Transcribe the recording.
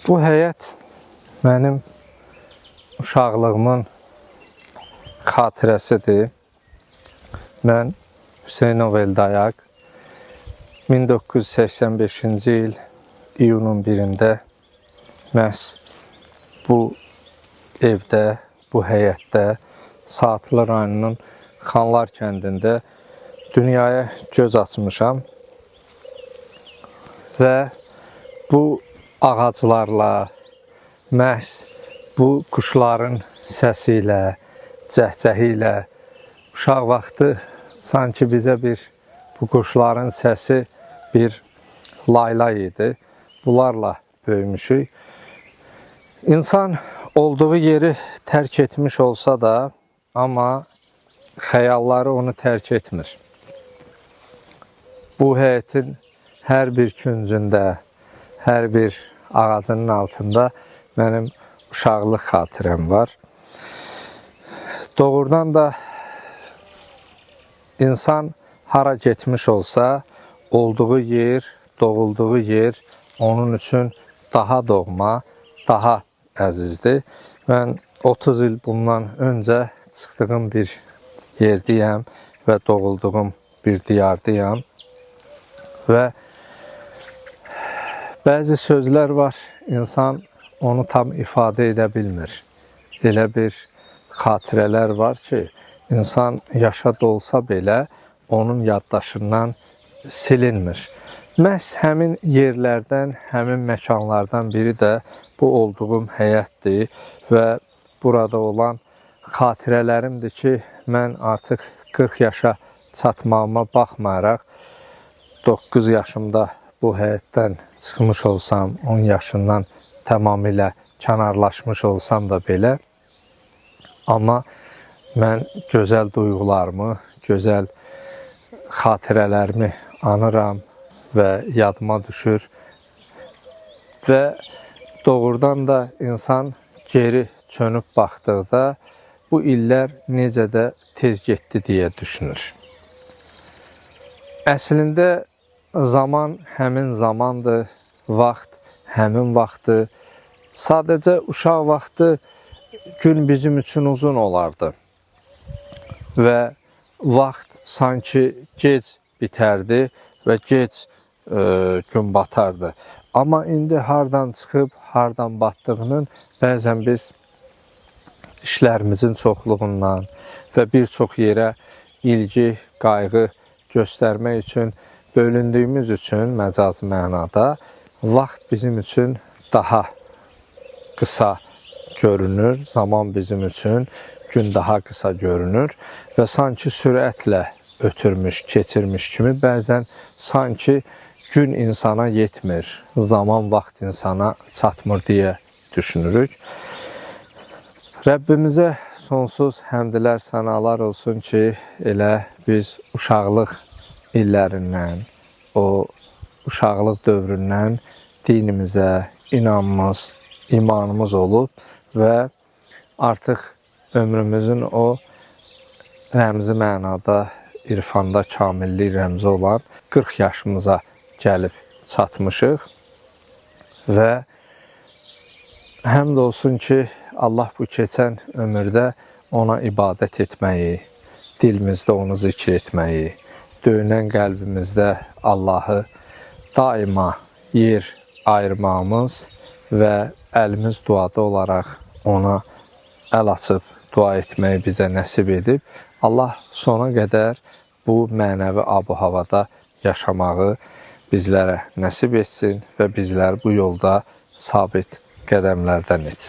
Bu həyət mənim uşaqlığımın xatirəsidir. Mən Hüseynov Eldayaq 1985-ci il iyunun 1-də məhz bu evdə, bu həyətdə Saatlı rayonunun Xanlar kəndində dünyaya göz açmışam və bu ağaclarla, məhz bu quşların səsi ilə, cəhcəhi ilə uşaq vaxtı sanki bizə bir bu quşların səsi bir laylay idi. Bunlarla böyümüşük. İnsan olduğu yeri tərk etmiş olsa da, amma xəyalları onu tərk etmir. Bu həyətin hər bir küncündə, hər bir ağacının altında mənim uşaqlıq xatirəm var. Doğrudan da insan hara getmiş olsa, olduğu yer, doğulduğu yer onun üçün daha doğma, daha əzizdir. Mən 30 il bundan öncə çıxdığım bir yerdəyəm və doğulduğum bir diyardayam və bəzi sözlər var, insan onu tam ifadə edə bilmir. Elə bir xatirələr var ki, insan yaşa dolsa belə onun yaddaşından silinmir. Məhz həmin yerlərdən, həmin məkanlardan biri də bu olduğum həyətdir və burada olan xatirələrimdir ki, mən artıq 40 yaşa çatmağıma baxmayaraq 9 yaşımda bu həyətdən çıxmış olsam, 10 yaşından tamamilə kənarlaşmış olsam da belə, amma mən gözəl duyğularımı, gözəl xatirələrimi anıram və yadıma düşür və doğrudan da insan geri çönüb baxdıqda bu illər necə də tez getdi deyə düşünür. Əslində zaman həmin zamandır, vaxt həmin vaxtdır. Sadəcə uşaq vaxtı gün bizim üçün uzun olardı və vaxt sanki gec bitərdi və gec gün batardı. Amma indi hardan çıxıb, hardan batdığının bəzən biz işlərimizin çoxluğundan və bir çox yerə ilgi, qayğı göstərmək üçün bölündüyümüz üçün məcazi mənada vaxt bizim üçün daha qısa görünür, zaman bizim üçün gün daha qısa görünür və sanki sürətlə ötürmüş, keçirmiş kimi bəzən sanki gün insana yetmir, zaman, vaxt insana çatmır deyə düşünürük. Rəbbimizə sonsuz həmdlər, sənalar olsun ki, elə biz uşaqlıq illərindən, o uşaqlıq dövründən dinimizə inanmamız, imanımız olub və artıq ömrümüzün o rəmzi mənada, irfanda kamillik rəmzi olan 40 yaşımıza gəlib çatmışıq və həmd olsun ki, Allah bu keçən ömürdə ona ibadət etməyi, dilimizdə onu zikr etməyi, döyünən qəlbimizdə Allahı daima yer ayırmağımız və əlimiz duada olaraq ona əl açıb dua etməyi bizə nəsib edib. Allah sona qədər bu mənəvi ab-havada yaşamağı bizlərə nəsib etsin və bizləri bu yolda sabit qədəmlərdən etsin.